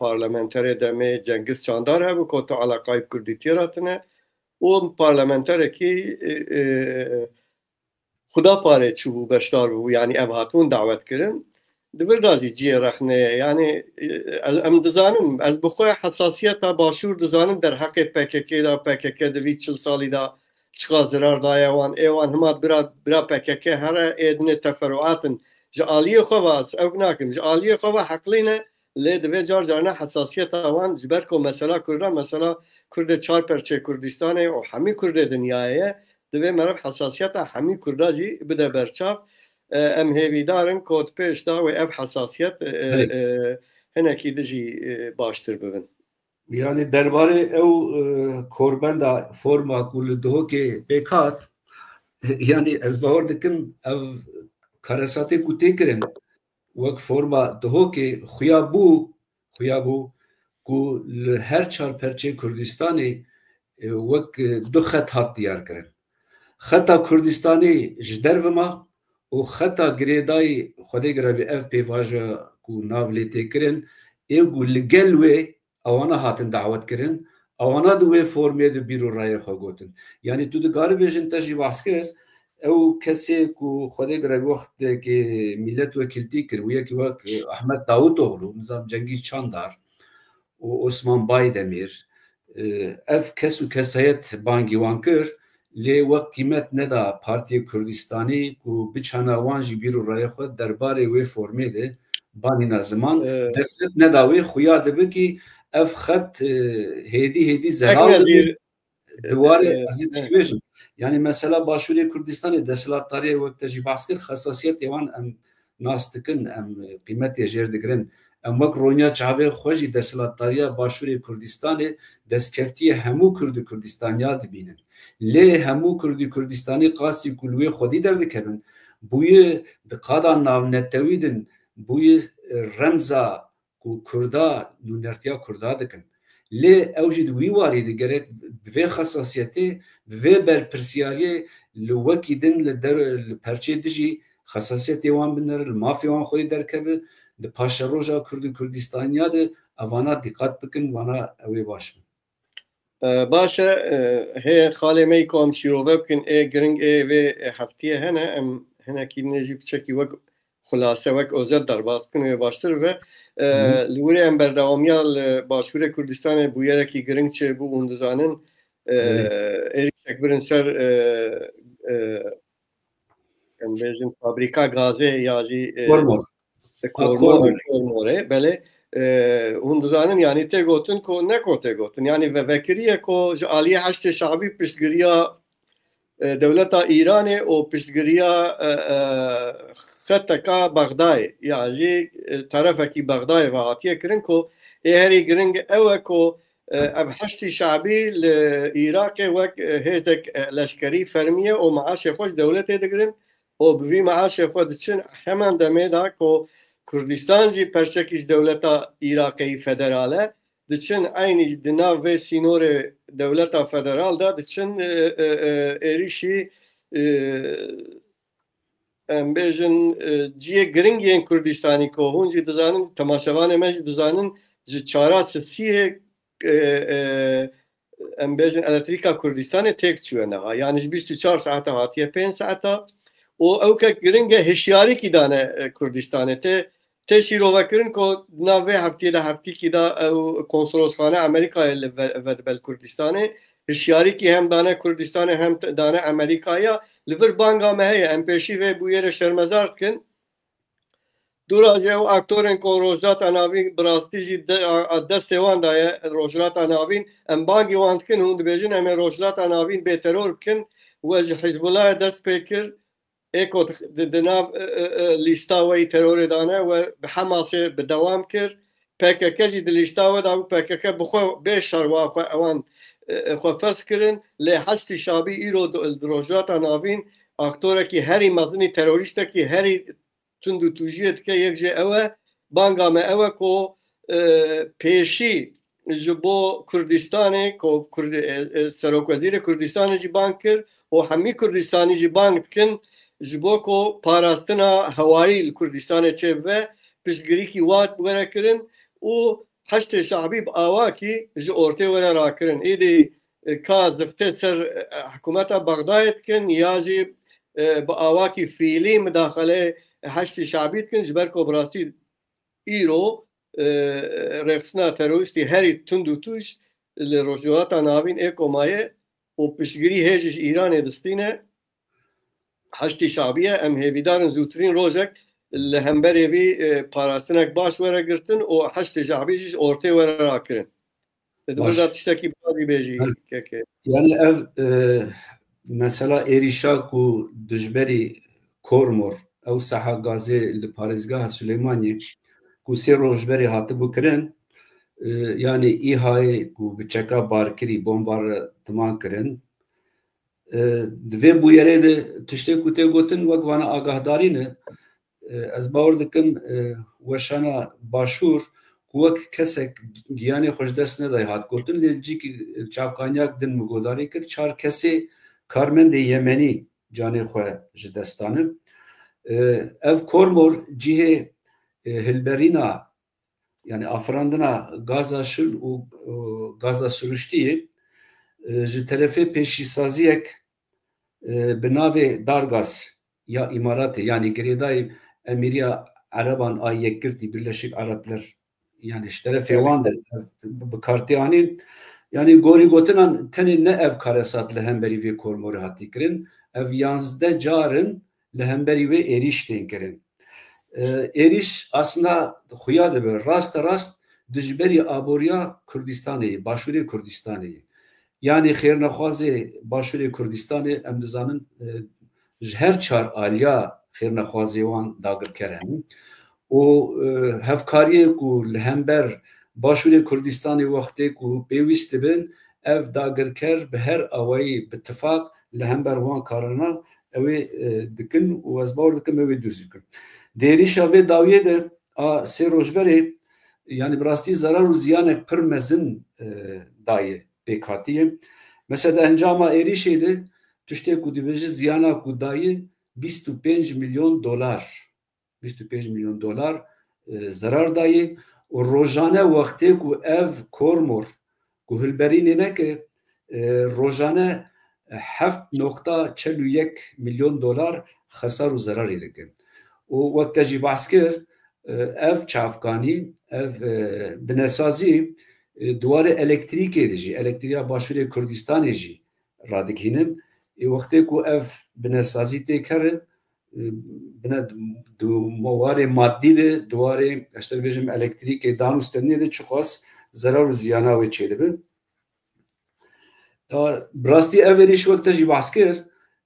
parlamenterê demê Cengiz Çandar hebû, ku tu eleqayî bi kurdîtiyê re tine. Û parlamenterekî, e, e, Xudaparê çûbû, beşdar bû, yanî ev hatibûn dawet kirin. Di vir de jî cihê rexnê ye. Yanî, e, em dizanin, ez bi xwe hesasiyeta Başûr dizanim derheqê P K K de, P K K di vî çil salî de çiqa zirar daye wan. Ê wan hima bira, bira P K K here, ê dinê teferuat in. Ji aliyê xwe ve ez ew nakim. Ji aliyê xwe ve heqlî ne, lê divê car carna hesasiyeta wan, ji ber ku mesela Kurda, mesela Kurdê çar perçê Kurdistanê û hemî Kurdê dinyayê ye, divê meriv hesasiyeta hemî Kurda jî bide berçav. E, em hêvîdar in ku di pêş de wê ev hesasiyet, e, e, Belê. e, hinekî di jî, e, baştir bibin. Yanî derbarê ew, e, korbenda, forma ku li Duhokê pêk hat, yanî ez bawer dikim ev karesatê ku tê kirin, wek forma Duhokê xuya bû, xuya bû ku li her çar perçê Kurdistanê, e, wek, e, du xet hat diyar kirin. Xeta Kurdistanê ji derve ma û xeta girêdayî, Xwedê girabî, ev pêvajoya ku nav lê tê kirin, ê ku li gel wê ewana hatin dawet kirin, ewana di wê formê de bîr û rayê xwe gotin. Yanî tu dikarî bêjin, te jî behs kir, ew kesê ku Xwedê girabî wextekê mîletwekiltî kir, wî yekî wek, e, Ahmet Davutoğlu, nizam Cengiz Çandar û Osman Baydemir, e, ev kes û kesayet bangî wan kir, lê wek qîmet neda Partiyê Kurdistanî ku biçana wan jî bîr û rayê xwe derbarê wê formê de banîna ziman, E, derfet neda wê, xuya dibe kî ev xet, e, hêdî hêdî Tek zeral dibe. Nezîr, Di warê e, ez ê e, tişkî bêjim. Yanî mesela Başûrê Kurdistanê desthilatdariyê wek te jî behs kir, xesasiyetê wan em nas dikin, em qîmetê jêr digirin. Em wek ronya çavê xwe jî desthilatdariya Başûrê Kurdistanê destkeftiyê hemû Kurd û Kurdistaniya dibînin. Lê hemû Kurd û Kurdistanî qasî ku li wê xwedî derdikevin, bûyî di qada navnetewî din, bûyî, e, remza ku Kurda nûnertiya Kurda dikin. Lê ew jî di wî warî de gerek bi vê xesasiyetê, bi vê berpirsiyariyê li wekî din li der, li perçê dijî xesasiyetê wan binere, li mafê wan xwedî derkeve, di paşeroja Kurd û Kurdistaniya de evana dîqat bikin, vana ew ê baş bin. E, baş e, e, hê xalê me yî ku em şîrove bikin, ê giring ê vê, e, heftiyê hene, em hinekî dinê jî piçekî wek xulase, wek ozet derbas bikin, wê baştir be. E, Hı hı. Li wirê em berdewamiya li Başûrê Kurdistanê bûyerekî giring çêbû, hûn dizanin, e, Belê. Êrîşek birin ser, e, e, em bêjin fabrîka gazê ya jî, e, Kormor. E, Ha, Kormor, Kormor. Kormorê, belê. E, hûn dizanin, yanî tê gotin ku ne ku tê gotin. Yanî ve vekiriye ku ji aliyê Heşdê Şabî piştgiriya, e, dewleta Îranê û piştgiriya, e, e, xeteka Bexdayê, ya jî, e, terefekî Bexdayê ve hatiye kirin ku ê herî giring ew e ku, e, ev Heşdî Şabî li Îraqê wek, e, hêzek, e, leşkerî fermî ye û meaşê xwe ji dewletê digirin û bi vî meaşê xwe diçin heman demê de ku Kurdistan jî perçekî ji dewleta Îraqê yî federal e, diçin eynî di nav vê sînorê dewleta federal de diçin, e, e, e, êrîşî, e, em bêjin, e, cihê giring yên Kurdistanî ku hûn jî dizanin, temaşevanê me jî dizanin, ji çara sisiyê e, e, em bêjin elektrîka Kurdistanê têk çûye neha. Yani ji bîst û çar saeta hatiye pênc saeta. Û ew kek giring e, hişyarîkî dane, e, Kurdistanê. Tê, tê şîrovekirin ku di nav vê heftiyê de heftîkî de ew konsolosxane Amerîkayê li ve-, vedibel Kurdistanê. Hişyarîkî hem dane Kurdistanê hem t-, dane Amerîkaya. Li vir banga me heye. Em pêşî vê bûyerê şermezar dikin. Dûra jî ew aktorên ku Rojhilata Navîn bi rastî jî de-, a, a destê wan daye Rojhilata Navîn. Em bangî wan dikin, hûn dibêjin em ê Rojhilata Navîn bê teror bikin. We ji Hizbullahê dest pê kir. Ê ku di, di, di nav, e, e, e, lîsta we yî terorê dane, we bi Hemasê bi dewam kir. P K K jî di lîsta we de bû, P K K bi xwe bê şerwa xwe ewan, e, e, xwe ferz kirin. Lê Heşdî Şabî îro di, di Rojhilata Navîn aktorekî herî mezinî, terorîstekî herî tund û tûjiyê dike. Yek jê ew e, banga me ew e ku, e, pêşî ji bo Kurdistanê, ku Kurd-, e, e, Serokwezîrê Kurdistanê jî bang kir û hemî Kurdistanî jî bang dikin ji bo ku parastina hewayî li Kurdistanê çêbibe, piştgirîkî wat were kirin û Heşdê Şabî bi awakî ji ortê were rakirin. Êdî e, ka zixtê ser, e, hikûmeta Bexdayê dikin ya jî, e, bi awakî fîlî midaxeleyê Heşdî Şabî dikin, ji ber ku bi rastî îro, e, rêxistina terorîstî herî tund û tûj li Rojhilata Navîn ê komayê û piştgirî hêjî ji Îranê distîne. Heşdî Şabî ye, em hêvîdar in zûtirîn rojek li hemberê vî, e, parastinek baş were girtin û Heşdê Şabî jî ji ortê were rakirin. Di vir de tiştekî birazî bêjî, kekê. Yani ev, e, mesela êrîşa ku dijberî Kormor, ew saha gazê li parêzgeha Silêmaniyê ku sê roj berê hatibû kirin, e, yani îhayê ku bi çeka barkirî bombardiman kirin, e, di vê bûyerê de tiştê ku tê gotin wek vana agahdarî ne. E, ez bawer dikim, e, weşana Başûr ku wek kesek giyanê xwe ji dest nedaye hat gotin, lê cîkî çavkaniyak din min guhdarî kir, çar kesê karmendê Yemenî canê xwe ji dest dane. E, ev Kormor cihê, e, hilberîna, yani afirandina gaza şil û, û gaza siruştî ye, e, ji terefê pêşîsaziyek, e, bi navê Dargas ya Îmaratê, yani girêdayî Emîriya Ereban a Yekgirtî, Birleşik Araplar, yani ji terefê wan de bi kar tê anîn. Yani gorî gotinan tenê ne ev karesat li hemberî vê Kormorê hatî kirin. Ev yanzdeh car in li hemberî wê êrîş tên kirin. E, êrîş aslında xuya dibe, raste rast dijberî aboriya Kurdistanê ye, Başûrê Kurdistanê ye. Yani xêrnexwazê Başûrê Kurdistanê, em dizanin, e, ji her çar aliya xêrnexwazê wan dagirker hene. Û, e, hevkariyê ku li hember Başûrê Kurdistanê wextê ku pêwîst dibin, ev dagirker bi her awayî, bi tifaq li hember wan karana ew ê, e, dikin û ez bawer dikim ew ê dûz dikin. Di êrîşa vê dawiyê de a sê rojberê, yani bi rastî zerar û ziyanek pir mezin, e, daye, pêk hatiye. Mesela di encama êrîşê de tiştê ku dibêje ziyana ku daye bîst û pênc milyon dolar, bîst û pênc milyon dolar, e, zerar dayê û rojane wextê ku ev Kormor ku hilberînê neke, e, rojane heft nokta çel û yek milyon dolar xesar û zerarê dike. Û wek te jî behs kir, e, ev çavkanî, ev, e, binesazî, e, di warê elektrîkê de jî, elektrîya Başûrê Kurdistanê jî radikînin. Ê wextê ku ev binesazî tê kere, e, bine di warê madî de, di warê, ez te bêjim, elektrîkê, danûstinê de çiqas zerar û ziyana wê çêdibe. Ya, bi rastî ev êrîş wek te jî behs kir,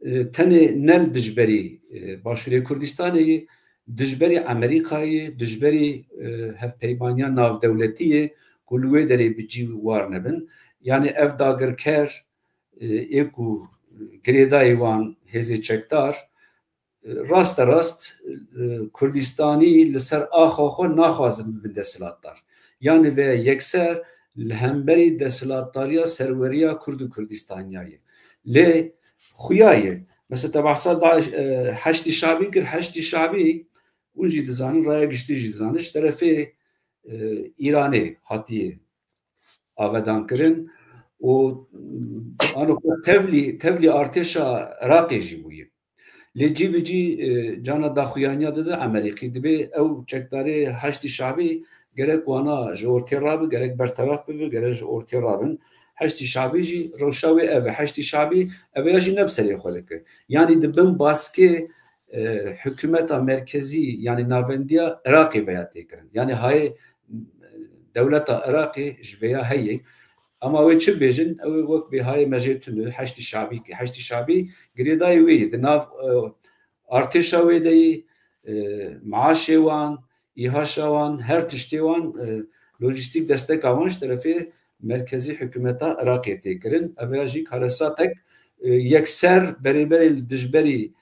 e, tenê ne li dijberî, e, Başûrê Kurdistanê ye, dijberî Amerîkayê ye, dijberî, e, hevpeymaniya navdewletî ye ku li wê derê bi cî war nebin. Yani ev dagirker, e, ê ku girêdayî wan hêzê çekdar, e, raste rast, e, Kurdistanî li ser axa xwe naxwazin bibin desthilatdar. Yani veya yekser li hemberî desthilatdariya serweriya Kurd û Kurdistaniyayê. Lê xuya ye. Mesela te behsa da, e, Heşdî Şabî kir, Heşdî Şabî hûn jî dizanin, raya giştî jî dizanin, ji terefê, e, Îranê hatiye avedan kirin û ano tevlî, tevlî artêşa Iraqê jî bûye. Lê cî bi cî, e, cana daxuyaniya dide Amerîkî. Dibê ew çekdarê Heşdî Şabî gerek wana ji ortê rabi, gerek bertevaf bibi, gerek ji ortê rabin. Heşdî Şabî jî rewşa wê ev e. Heşdî Şabî ev ya jî ne bi serê xwe dike. Yanî di bin baskê, e, hikûmeta merkezî, yanî navendiya Iraqê veya tê kirin. Yanî hayê, e, dewleta Iraqê ji veya heye. Ama wê çi bêjin? Ew ê wek bê hayê me jê tune, Heşdî Şabî ki. Heşdî Şabî girêdayê wê yê. Di nav, e, artêşa wê de yê, e, maaşê wan, îhaşa wan, her tiştê wan, e, lojîstîk desteka wan ji terefê merkezî hikûmeta Iraqê tê kirin. Ev ya jî karesatek, e, yekser berêberê li dijberî,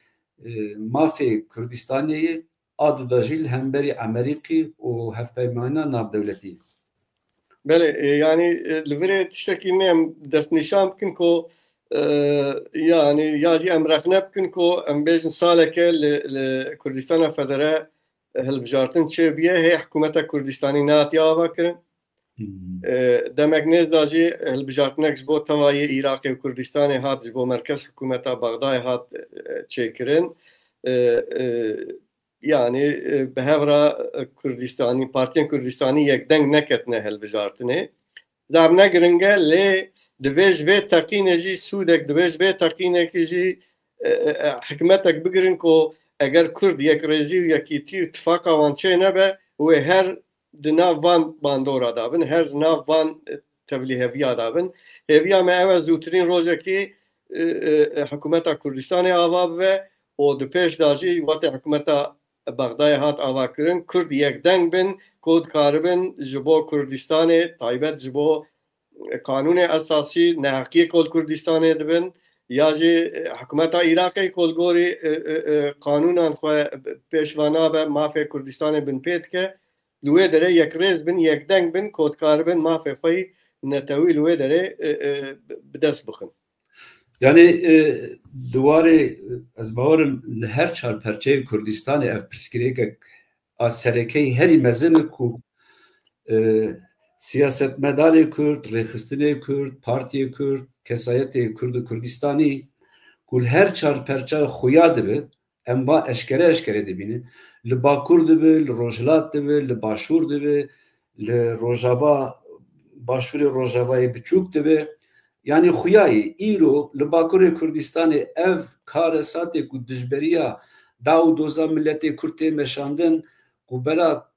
e, mafê Kurdistanê yê, a du da jî li hemberî Amerîkî û hevpeymana navdewletî. Belê, e, yanî, e, li virê tiştekî ne em destnîşan bikin ku, e, yanî ya jî em rexne bikin ku em bêjin saleke li, li Kurdistana Federe, e, hilbijartin çêbûye, hê hikûmeta Kurdistanî nehatiye ava kirin. Hmm. E, demek nêz da jî hilbijartinek ji bo tevayê Iraqê û Kurdistanê hat ji bo merkez hikûmeta Bexdayê hat, e, çêkirin. E, e, yanî, e, bi hev re, e, Kurdistanî, partiyên Kurdistanî yekdeng neketine hilbijartinê. Zaf ne giring e, lê divê ji vê teqînê jî sûdek, divê ji vê teqînekî jî, e, e, e, hikmetek bigirin ku eger Kurd yekrêzî û yekîtî û tifaqa wan çê nebe, wê her di nav van bandora de bin, her di nav van, e, tevlîheviya de bin. Hêviya me ew e zûtirîn rojekî, e, e, e, hikûmeta Kurdistanê ava bibe û di pêş de jî wextê hikûmeta Bexdayê hat avakirin, Kurd yekdeng bin ku dikaribin ji bo Kurdistanê, taybet ji bo qanûnê esasî, neheqiyê ku li Kurdistanê dibin, ya jî, e, hikûmeta Iraqê ku li gorî, e, e, e, qanûnan xwe pêş ve nabe, mafê Kurdistanê binpê dike, li wê derê yekrêz bin, yekdeng bin ku dikaribin mafê xwe yî netewî li wê derê, e, e, bi dest bixin. Yanî, e, di warê, e, ez bawerim li her çar perçeyê Kurdistanê ev pirsgirêkek a sereke yê herî mezin e ku, e, siyasetmedarê Kurd, rêxistinê Kurd, partiyê Kurd, kesayetê Kurd û Kurdistanî ku li her çar perçe xuya dibe, em va eşkere eşkere dibînin. Li Bakur dibe, li Rojhilat dibe, li Başûr dibe, li Rojava, Başûrê Rojavayê biçûk dibe. Yanî xuyayê îro li Bakurê Kurdistanê ev karesatê ku dijberiya daw û doza miletê Kurd tê meşandin, ku bela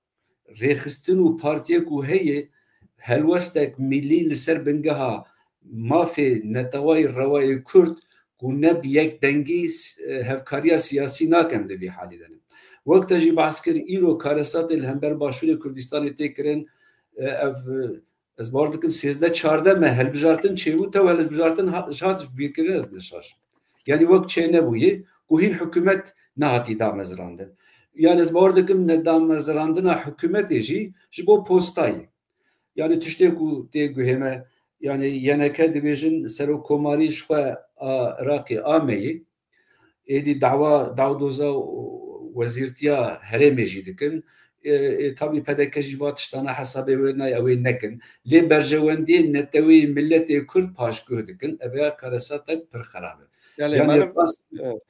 rêxistin û partiyê ku heye, helwestek milî li ser bingeha mafê netewayî rewayê Kurd ku ne bi yekdengî s-, e, hevkariya siyasî nakin di vî halî de ne. Wek te jî behs kir, îro karesatê li hember Başûrê Kurdistanê tê kirin, e, ev, e, ez bawer dikim sêzdeh çardeh me hilbijartin çêbû, tew hilbijartin ha-, ji hat bîrkirin ez ne şaş. Yanî wek çê nebûye ku hîn hikûmet nehatî damezirandin. Yanî ez bawer dikim nedamezirandina hikûmetê jî ji bo postayê. Yanî tiştê ku tê guhê me, yanî Y N K dibêjin serokkomarî ji xwe a Iraqê ameyê. Êdî dawa, dawdoza wezîrtiya herêmê jî dikin. Ê, ê, tabî P D K jî va tiştana hesabê wê nayê, ew ê nekin. Lê berjewendiyên neteweyî miletê Kurd paşguh dikin. Ev ya karesatek pir xerab e. Yanî, yanî rast, evet.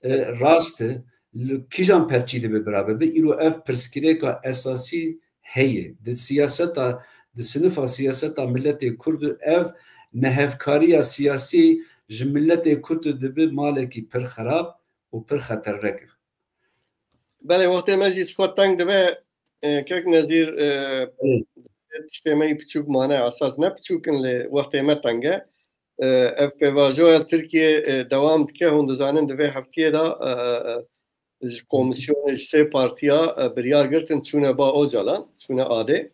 E, rast e. Li kîjan perçî dibe bira bibe? Îro ev pirsgirêka esasî heye. Di siyaseta, di sinifa siyaseta miletê Kurd û ev nehevkariya siyasî ji miletê Kurd dibe malekî pir xerab û pir xeternek e. Belê, wextê me jî ji xwe teng dibe, e, kek Nezîr, e, Belê. Tiştê me yî piçûk mane, esas ne piçûk in, lê wextê me teng e. E, ev pêvajoya Tirkiye, e, dewam dike, hûn dizanin di vê heftiyê de, e, e, ji komisyonê, ji sê partiya, e, biryar girtin, çûne ba Ocalan, çûne Adê.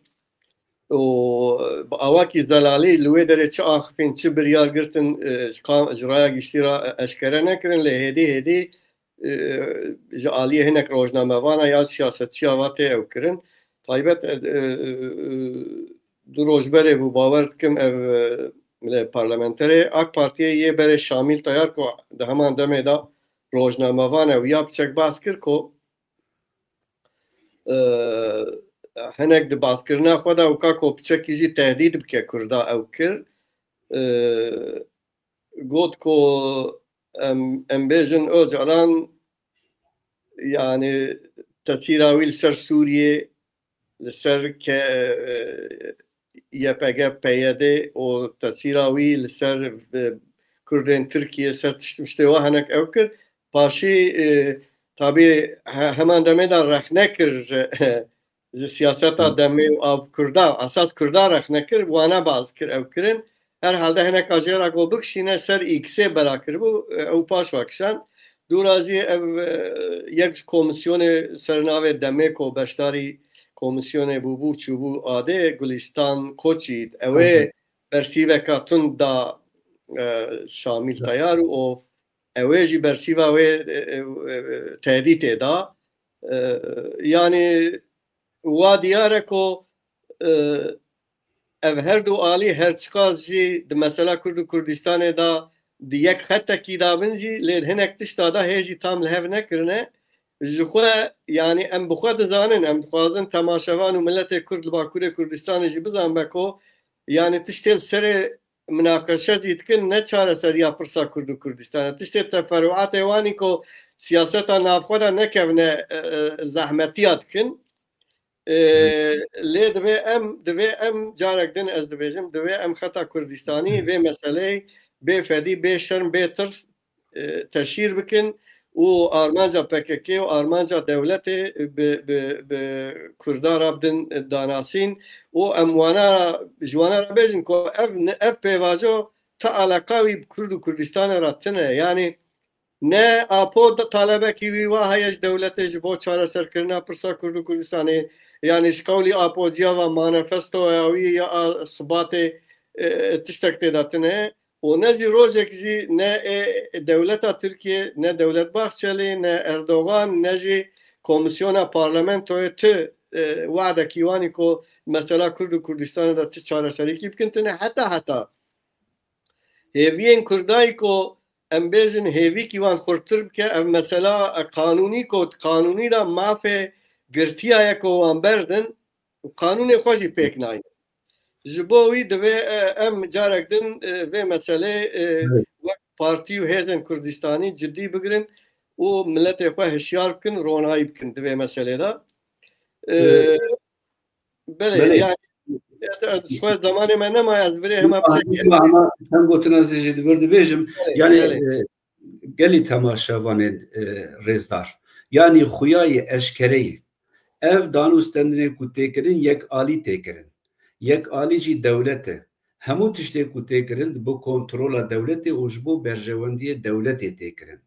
Û, e, bi awakî zelalî li wê derê çi axifîn, çi biryar girtin, e, ji ka-, ji raya giştî re, e, eşkere nekirin, lê hêdî hêdî, e, ji aliyê hinek rojnamevana ya siyasetçiya va tê ew kirin. Taybet, e, e, e, du roj berê bû, bawer dikim ev, e, parlamenterê AK Partiyê yê berê Şamîl Tayar ku di heman demê de rojnamevan e û ya piçek behs kir ku, e, hinek di baskirina xwe de û ka ku piçekî jî tehdîd bike Kurda ew kir. E, got ku em, em bêjin Ocalan, yani tesîra wî li ser Sûriyê, li ser ke, e, Y P G, P Y D û tesîra wî li ser, e, Kurdên Tirkiyê, ser tişt, tiştê wa hinek ew kir. Paşî, e, tabî he-, heman demê de rexne kir, e, ji siyaseta demê û av Kurda, esas Kurda rexne kir, wana baz kir ew kirin. Herhalde hinek a jê re ku bikişîne ser X-ê bela kiribû, e, ew paş ve kişand. Dûra jî ev, e, yek ji komîsyonê ser navê demê ku beşdarî komîsyonê bûbû, çûbû adê, Gulîstan Koçî, ew ê bersîveka tund da, e, Şamîl Teyar û ew ê jî bersîva wê, e, e, e, tehdîtê da. E, yani wa diyar e ku, e, ev her du alî her çiqas jî di mesela Kurd û Kurdistanê de di yek xetekî de bin jî, lê hinek tişta de hê jî tam li hev nekirine. Ji xwe, yani em bi xwe dizanin, em dixwazin temaşevan û miletê Kurd li Bakurê Kurdistanê jî bizanbe ku, yani tiştê li serê minaqeşe jî dikin, ne çareseriya pirsa Kurd û Kurdistanê. Tiştê teferuatê wan î ku siyaseta navxwe de nekevne, e, e, zehmetiya dikin. E, lê divê em, divê em carek din ez dibêjim, divê em xeta Kurdistanî vê meseleyê bê fedî, bê şerm, bê tirs, e, teşhîr bikin û armanca P K K û armanca dewletê bi, bi, bi Kurda re bidin danasîn û em wana, ji wana re bêjin ku ev, ev pêvajo ti eleqa wî bi Kurd û Kurdistanê re tune. Yani ne Apo de talebekî wî wa heye ji dewletê ji bo çareserkirina pirsa Kurd û Kurdistanê, yani ji qewlî Apo ciya ve manifestoya wî ya a Sibatê, e, tiştek tê de tune. û ne jî rojek jî ne ê dewleta Tirkiye, ne dewlet Bahçelî, ne Erdogan, ne jî komîsyona parlamentoyê ti, e, wadekî wanî ku mesela Kurd û Kurdistanê de ti çareserîkî bikin tune. Heta heta hêviyên Kurdayî ku em bêjin hêvîkî wan xurtir bike, ev mesela, e, qanûnî ku qanûnî de mafê girtiya ye ku wan berdin, û qanûnê xwe jî pêk nayne. Ji bo wî divê, e, em carek din, e, vê meselê, e, Evet. wek partî û hêzên Kurdistanî cidî bigirin û miletê xwe hişyar bikin, ronayî bikin di vê meselê de. E, E, belê, belê. Yani, ez, ez, ji xwe zemanê me nemaye, ez virê hema Hema, hema çend gotina zê jî di vir dibêjim. Belê, Yani, belê. e, gelî temaşevanên, e, rêzdar. Yanî xuyayê eşkereyê ev dan û stendinê ku tê kirin yek alî tê kirin. Yek alî jî dewlet e. Hemû tiştê ku tê kirin bi kontrola dewletê û ji bo berjewendiyê dewletê tê kirin.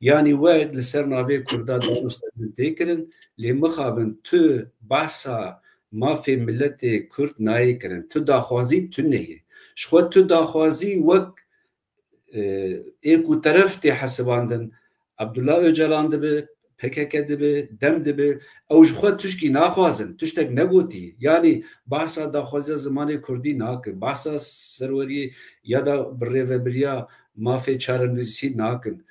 Yanî we li ser navê Kurda dan û stendin tê kirin, lê mixabin tu behsa mafê miletê Kurd nayê kirin. Tu daxwazî tune ye. Ji xwe tu daxwazî wek e, ê ku teref tê hesibandin, Abdullah Ocalan dibe, P K K dibe, dem dibe, ew ji xwe tişkî naxwazin, tiştek negotî. Yanî bahsa daxwaziya zimanê kurdî nakin, bahsa serweriyê ya da birêvebiriya mafê çarenivîsî nakin.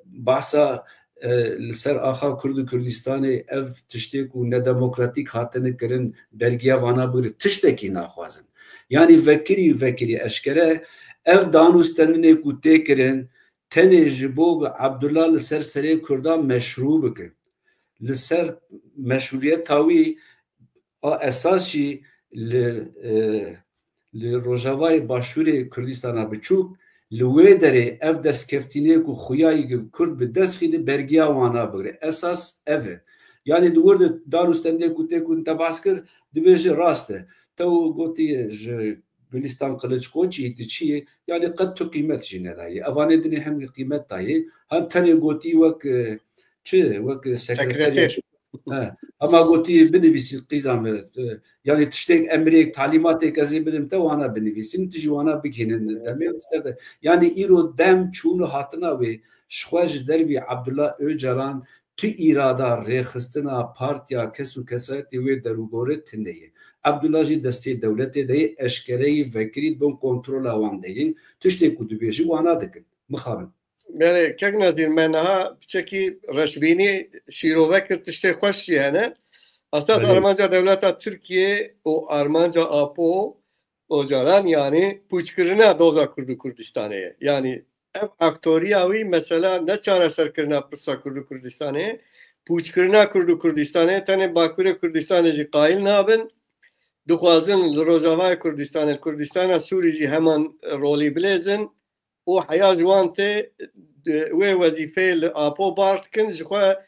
Bahsa, e, li ser axa Kurd û Kurdistanê ev tiştê ku nedemokratîk hatine kirin, dergiya vana bigire, tiştekî naxwazin. Yanî vekirî, vekirî eşkere ev dan û stendinê ku tê kirin, tenê ji bo Abdullah li ser serê Kurdan meşrû bike. Li ser meşrûyeta wî a esas jî li, e, li Rojavayê Başûrê Kurdistana Biçûk, li wê derê ev destkeftînê ku xuyayî Kurd bi dest xîne, bergiya wana bigire. Esas ev e. Yanî di wir de dan û stendê ku tê ku te behs kir, dibêje rast e. Te gotî ji Gulîstan Qiliçkoçî, tu çi yî? Yanî qet tu qîmet jî nedayê. Evanê dinê hem qîmet dayê. Hem tenê gotî wek, e, çi? Wek sekreterê. Sekreter. He. Ama gotî binivîsî qîza me, e, yanî tiştêk, emrêk, talîmatêk ez ê bidim te, wana binivîsîn, tu jî wana bigihînin demê û ser de. Yanî îro dem çûn û hatina wê, ji xwe ji dervî Abdullah Ocalan tu îrada rêxistina partiya kes û kesayetê wê derûgorê tune ye. Abdullah jî destê dewletê de ye, eşkereyî vekirî di bin kontrola wan de ye. Tiştê ku dibêjî wana dikin. Mixabin. Belê, kek Nezîr, me niha piçekî reşbînî şîrove kir, tiştê xweş jî hene. Esas Belê. armanca dewleta Tirkiye û armanca Apo Ocalan, yanî pûçkirina doza Kurd û Kurdistanê ye. Yanî ev aktoriya wî mesela ne çareserkirina pirsa Kurd û Kurdistanê, pûçkirina Kurd û Kurdistanê, tenê Bakurê Kurdistanê jî qayil nabin. Dixwazin li Rojavayê Kurdistanê, li Kurdistana Sûrî jî heman rolî bilêzin. û heya ji wan tê, e, wê wezîfeyê li Apo bar dikin. Ji xwe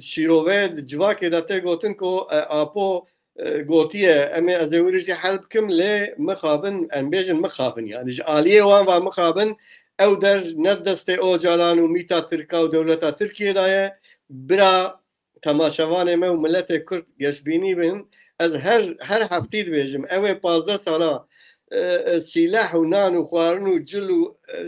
şîrove di civakê de tê gotin ku, e, Apo, e, gotiye, em ê ez ê wir jî hel bikim, lê mixabin, em bêjin mixabin, yani ji aliyê wan ve mixabin, ew der ne destê Ocalan û mîta Tirka û dewleta Tirkiyê de ye. Bira temaşevanê me û miletê Kurd geşbînî bin. Ez her, her heftî dibêjim, ew ê pazdeh sala, e, e, sîleh û nan û xwarin û cil û, e,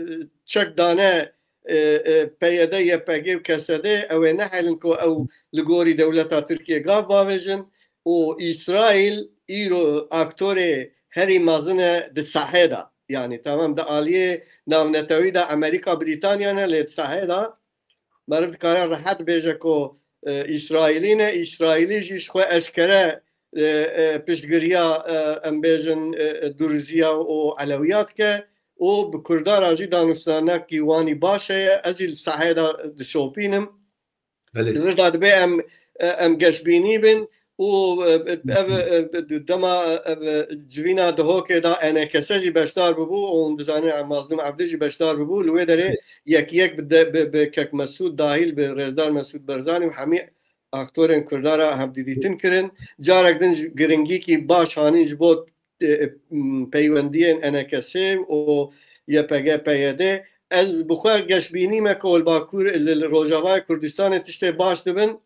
çek dane, e, e, P Y D, Y P G û K S D, ew ê nehelin ku ew li gorî dewleta Tirkiye gav bavêjin û Îsraîl îro aktorê herî mezin e di sahê de. Yani tamam, di aliyê navnetewî de Amerîka, Brîtanya ne, lê di sahê de meriv dikare rehet bêje ku, e, Îsraîlî ne, Îsraîlî jî ji xwe eşkere, e, e, piştgiriya, e, em bêjin, e, e, Duruziya û Elewiya dike û bi Kurda re jî danûstanekî wanî baş heye. Ez jî li sahê de dişopînim. Belê. Di vir de dibê em, e, em geşbînî bin û, e, ev, e, dema, e, ev, e, civîna Dihokê de E N K S jî beşdar bibû û hûn dizanin, e, Mazlûm Evdî jî beşdar bibû. Li wê derê Belê. yek yek bi de, bi, bi Kek Mesûd dahîl, bi Rêzdar Mesûd Barzanî û hemî aktorên Kurda re hevdîdîtin kirin. Carek din ji giringîkî baş hanî ji bo, e, e, m, peywendiyên E N K S û Y P G P Y D. Ez bi xwe geşbînî me ku li Bakur, li, li Rojavayê Kurdistanê tiştê baş dibin.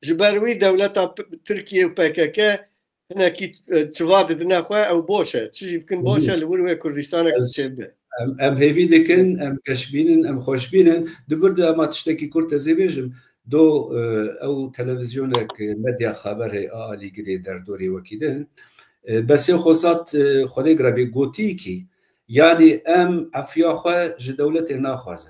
Ji ber wî dewleta P-, Tirkiye û P K K hinekî, e, çiva didine xwe, ew boş e. Çi jî bikin boş e, li wir wê Kurdistanek Ez, çêbibe. em, em hêvî dikin, em geşbînin, em xweşbînin. Di vir de ema tiştekî kurt ez ê bêjim. Do, e, ew televîzyonek, e, medya xeber heye, a alîgirê derdorê wekî din. E, Besê Xosat, e, Xwedê girabê gotî kî, yanî em efiya xwe ji dewletê naxwaze.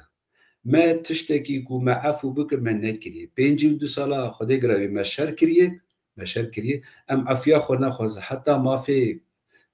Me tiştekî ku me efû bikin, me nekiriye. Pêncî û du sala Xwedê girabê me şer kiriye, me şer kiriye. Em efiya xwe naxwaze. Heta mafê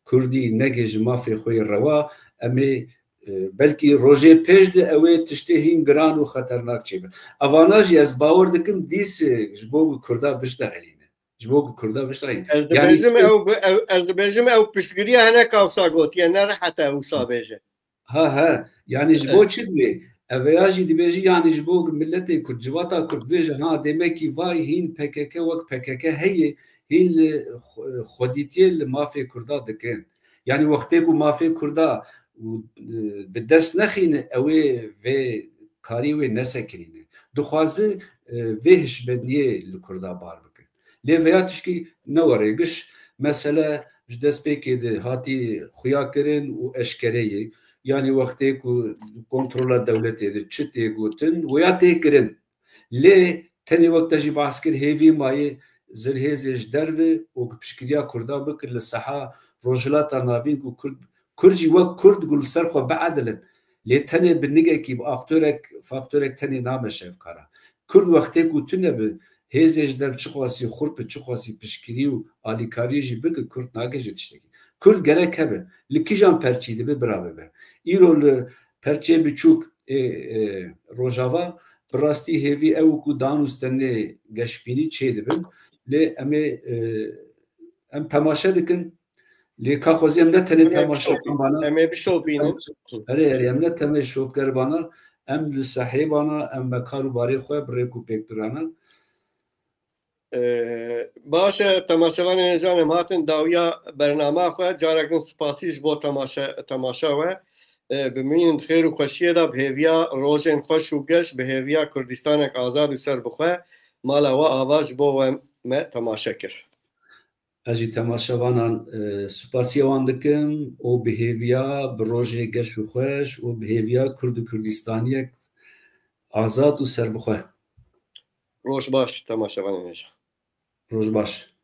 Kurdî negihîje mafê xwe yê rewa, em ê, e, belkî rojê pêş de ew ê tiştê hîn giran û xeternak çêbe. Evana jî ez bawer dikim dîs, e, ji bo ku Kurda biştexilîne. Ji bo ku Kurda biştexilîne. Ez Yani dibêjim işte ew bi-, ew, ez dibêjim ew piştgiriya hinek wisa gotiye, ne rehet e wisa bêje. Ha, ha. Yani ji bo Evet. çi dibê? Eveya jî dibêjî, yani ji bo miletê Kurd, civata Kurd bêje, ha, demekî vay hîn P K K wek P K K heye, hîn li xwe-, xwedîtiyê li mafê Kurda dikin. Yani wextê ku mafê Kurda û, e, bi dest nexîne, ew ê vê karî wê nesekirîne. Dixwaze, e, vê hişbendiyê li Kurda bar bike. Lê veya tişkî ne were giş mesele ji destpêkê de hatî xuya kirin û eşkere ye. Yanî wextê ku kontrola dewletê de çi tê gotin, weya tê kirin. Lê tenê wek te jî behs kir, hêvî mayê zirhêzê ji derve û ku piştgiriya Kurda bikir li seha Rojhilata Navîn ku Kurd, Kurd jî wek Kurd ku li ser xwe biedilin. Lê tenê bi nigekî, bi aktorek, faktorek tenê nameşe ev kara. Kurd wextê ku tune bi hêzê ji dev çiqasî xurt bi, çiqasî piştgirî û alîkariyê jî bike, Kurd nagihêje tiştekî. Kurd gerek hebe. Li kîjan perçî dibe bira bibe. Îro li perçê biçûk ê, ê, Rojava bi rastî hêvî ew ku dan û stenê geşbînî çêdibin. Lê em ê, e, em temaşe dikin. Lê ka xwezî em ne tenê Em ê temaşe bişopînin. Em ê bişopînin. Erê, erê, em ne tenê şopger bana, em li sehê bana, em me kar û barê xwe bi rêk û pêk birana. Ee, baş e, temaşevanên hêja, em hatin dawiya bernama xwe. Carek din spasî ji bo temaşe, temaşa we. Ee, bimînin di xêr û xweşiyê de, bi hêviya rojên xweş û geş, bi hêviya Kurdistanek azad û serbixwe. Mala we ava ji bo we me temaşe kir. Ez jî temaşevanan, e, spasiya wan dikim û bi hêviya bi rojê geş û xweş û bi hêviya Kurd û Kurdistaniyek azad û serbixwe. Roj baş, temaşevanên hêja. Roj baş.